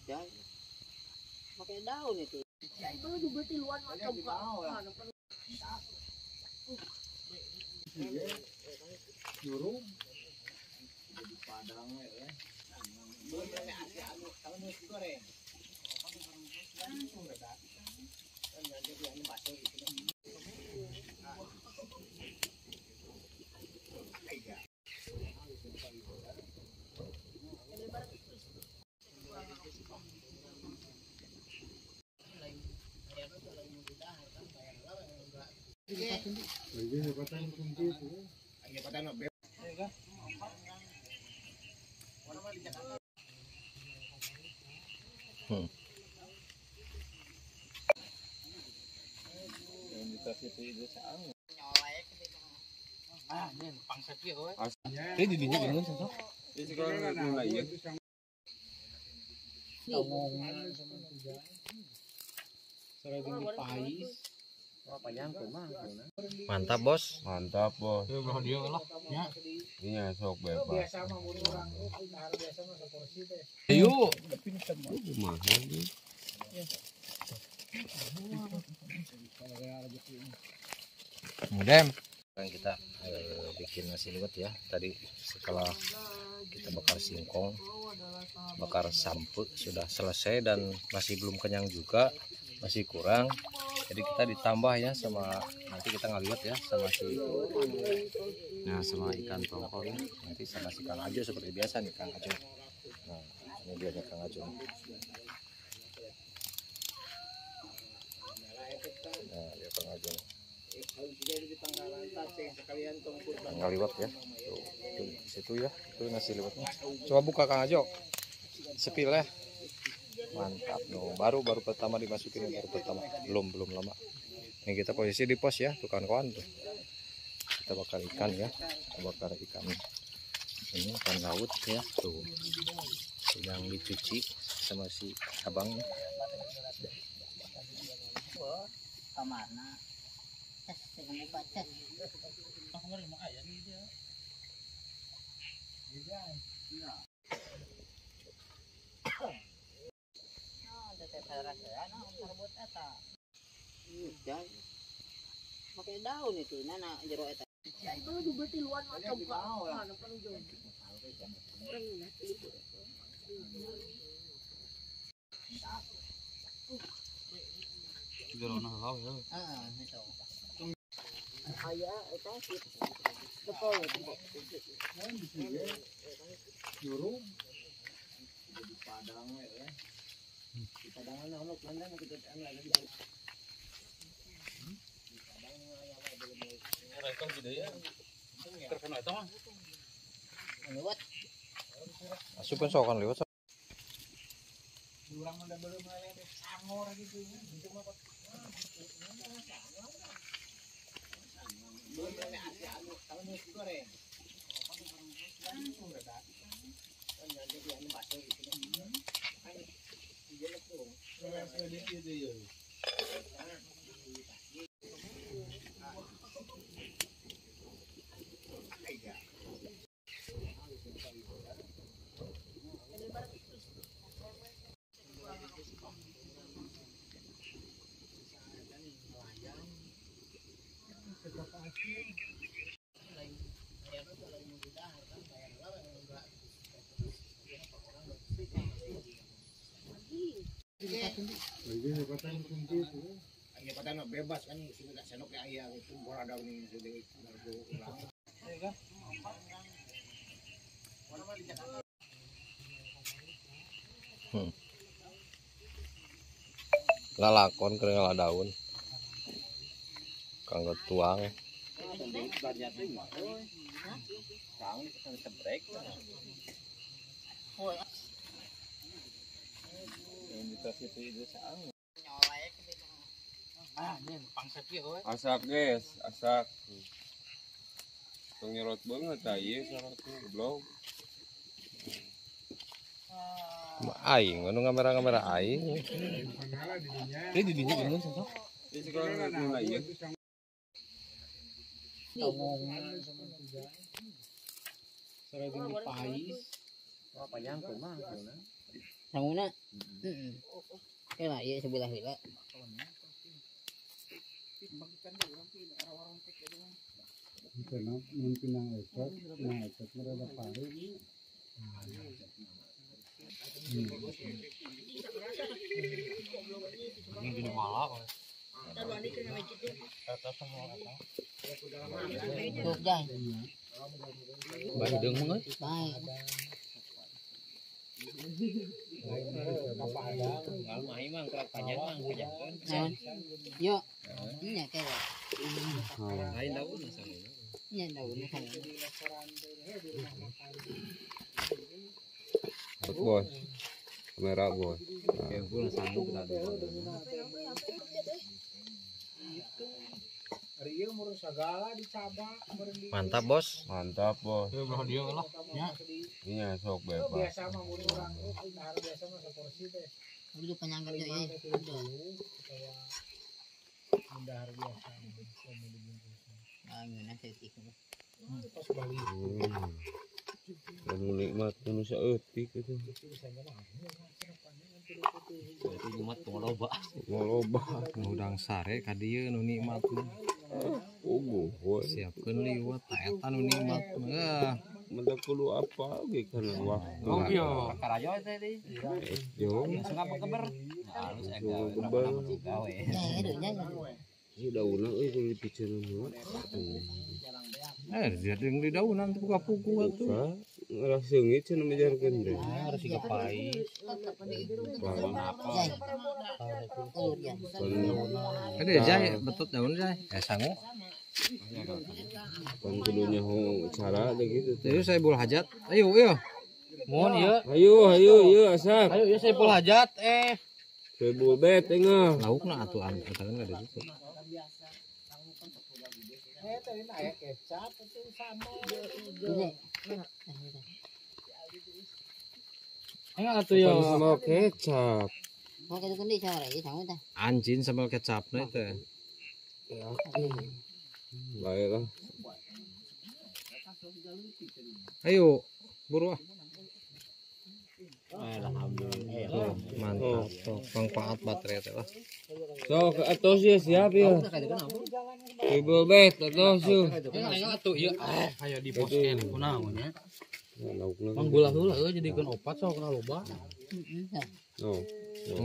Pakai daun itu. Ya itu juga tiluan macam apa. Jurung. Di Padang ya. Mantap bos. Mantap bos. Iya sok bebas. Ayo. Mudem. Sekarang kita bikin nasi liwet ya. Tadi setelah kita bakar singkong, bakar sampe sudah selesai dan masih belum kenyang juga, masih kurang. Jadi kita ditambah ya sama nanti kita ngaliwet ya sama si, nah sama ikan tongkol ya. Nanti sama si Kang Ajo seperti biasa nih Kang Ajo. Nah ini dia nih Kang Ajo. Nah dia Kang Ajo. Ngaliwet ya. Tuh, tuh situ ya, itu nasi liwetnya. Coba buka Kang Ajo. Sepil ya. Mantap no. Baru pertama dimasukin, baru pertama. Belum lama. Ini kita posisi di pos ya, tuh kawan-kawan tuh. Kita bakar ikan ya. Kita bakar ikan. Ini ikan laut ya, tuh. Sedang dicuci sama si abang. Pakai daun itu nana jero eta. Ya itu juga tiluan macam apa. Asupan sokan lewat. Bebas kan sudah senok ya ayah itu borada ini sudah Lalakon keur ngala daun. Kanggo tuang. Asak guys, asak. Tong nyerot banget ieu sorotnya goblok. Aing anu ngamera-ngamera aing. Ieu di dinya geus sok. Ieu sekolah ieu. Heeh. Kela ieu sebelah heula. Yuk, ini kayak lain daun sama. Ini daun sama. Bos, kamera bos. Mantap bos. Mantap bos. Iya sok bebas. Udah penyangga ya. Anu nikmat anu saeutik itu. Itu nikmat loba. Loba. Udang sare ka dieu nu nikmat. Puguh. Siapkeun liwet ta eta nu nikmat. Heuh. Mendak kudu apa ge kana waktu. Oh iya, karajo teh di. Jo. Langsung apa keber? Halus keber. Gawe. Ieu daunna euy kudu dipiceun heula. Dia di daunan tuh buka puku atuh. Ngarah seungit cenah mejarkeun teh. Harus siga pai. Ada jai betot daun jai. Sangu. Pan kudu nyaho cara teh gitu. Ayo saya bul hajat. Ayo ayo. Mohon ieu. Ayo ayo ieu asap. Ayo ieu saya bul hajat Saya bul bet engah. Laukna atuh antaran ada situ. Enggak atuh yo. Sambal kecap. Mau ke kundi cara ieu sangu teh. Anjing sambal kecapna teh. Baiklah. Ayo, buru ah. Alhamdulillah. Mantap. Manfaat baterai teh lah. Sok atos ya siap ya. Ibu bet atos yeuh. Enggak atuh ieu aya di pos keneh kunaon nya. Manggulah heula euy jadikeun opat sok kana loba. Oh.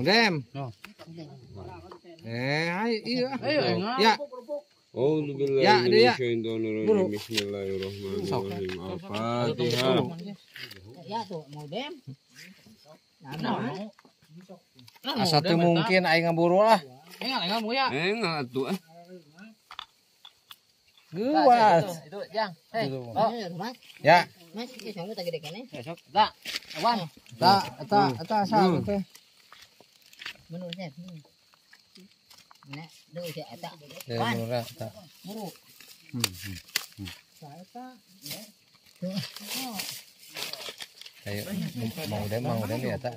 Dem. Ayo iya. Ayo ya. Oh, ya, dia. Bismillahirrahmanirrahim. Al-Fatihah. Ya tuh, mau dem. Asa teu mungkin aing ngaburu lah. Engal engal mu ya. Engal atuh ah. Geuwas. Itu, Jang. Hei. Oh, Mas. Ya. Mas, ieu sangu teh gede keneh. Sok, tak. Awan. Ta, eta eta asa teh. Menurutnya. Nah, duh si eta. Ya, murah eta. Buru. Ayo, mau dem ya eta.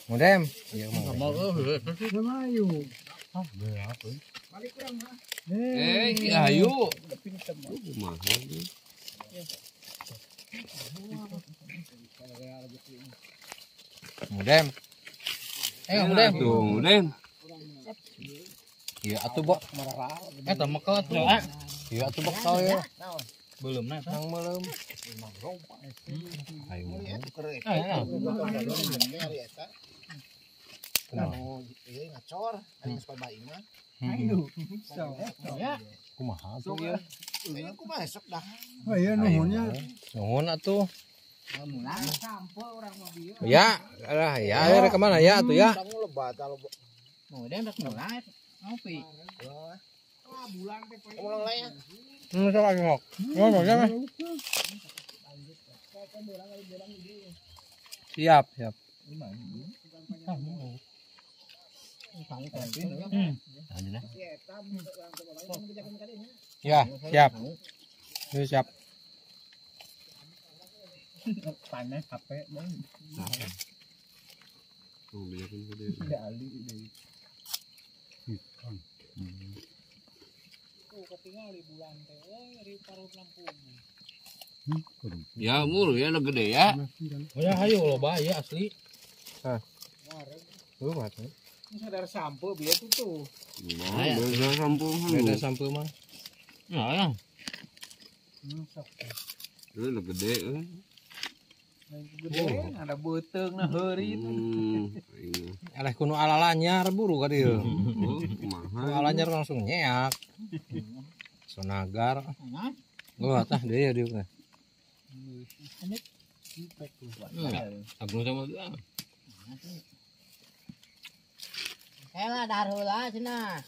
Mau dem? Iya mau. Ayo. Ayo. Mau dem. Mau dem. Tuh, mau dem. Iya atuh bok. Eta mekel atuh. Iya atuh bok tau ya. Belum nah. Nang melem. Ayo. Anu ieu ngacor, ari geus bae mah. Ayo. Kumaha atuh ieu? Ieu kumaha sok dah. Oh iya nuhunnya. Nuhun atuh. Ya, lah ya, ayo ke mana ya atuh ya? Mau dem rek mulai. Ngopi. Sok lagi sok. Ngomong ya, Mas. Siap, siap. Ya, siap. Ini siap. Panas HP bang. Oh, biarkan gede. Ya mur ya gede ya. Oh ya ayo loba ya asli. Hah. Luwat. Ini sadar sampo biar itu tuh. Beda sampo. Beda sampo mah. Ya, ya. Itu gede euy. Gede, ada beuteung na heuri itu. Eleh kuno ala-lanyar buru ka dieu. Oh, kumaha. Alanyar langsung nyeak. Sonagar. Wah, tah deui ya dieu teh. Agung sama dia. Elah dahar heula cenah.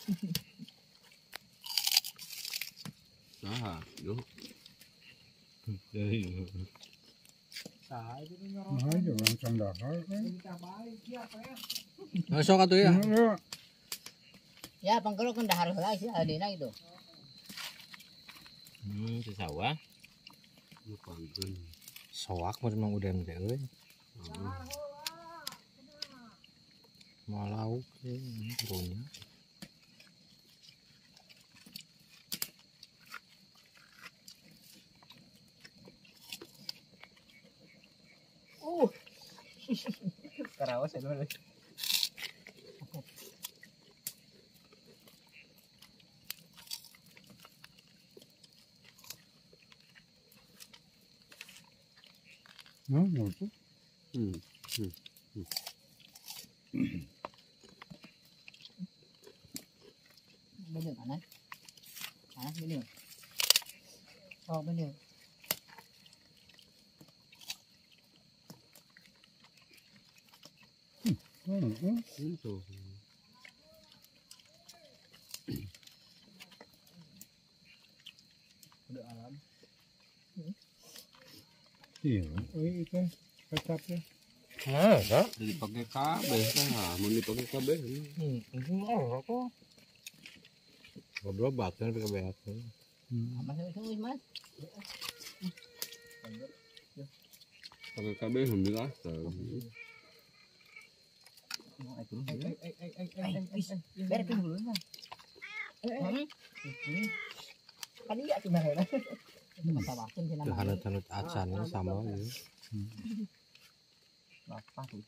Saha, duh. Saha itu nyorot. Nah, itu langsung dahar kan. Nah, sok atuh ya. Ya, pangkerok kan dahar heula sih adina gitu. Di sawah. Lupakeun. Soak mah memang udah teh euy. Mau lauk runya. Kerawas ya dulu. Nah, itu. Bener panas. Panas bener. Oh bener. Itu. Udah alam. Iya, itu kecapnya. Nah, ya. Dipakai kabeh tah, mun dipakai kabeh. Itu mah kok. Goblok batuan pakai beat. Mas, mas. Pakai kabeh alhamdulillah. Berekin dulu nah. Kan iya cuma ya. Tuh hanut-hanut acan ini sama gitu. Bapak tuh.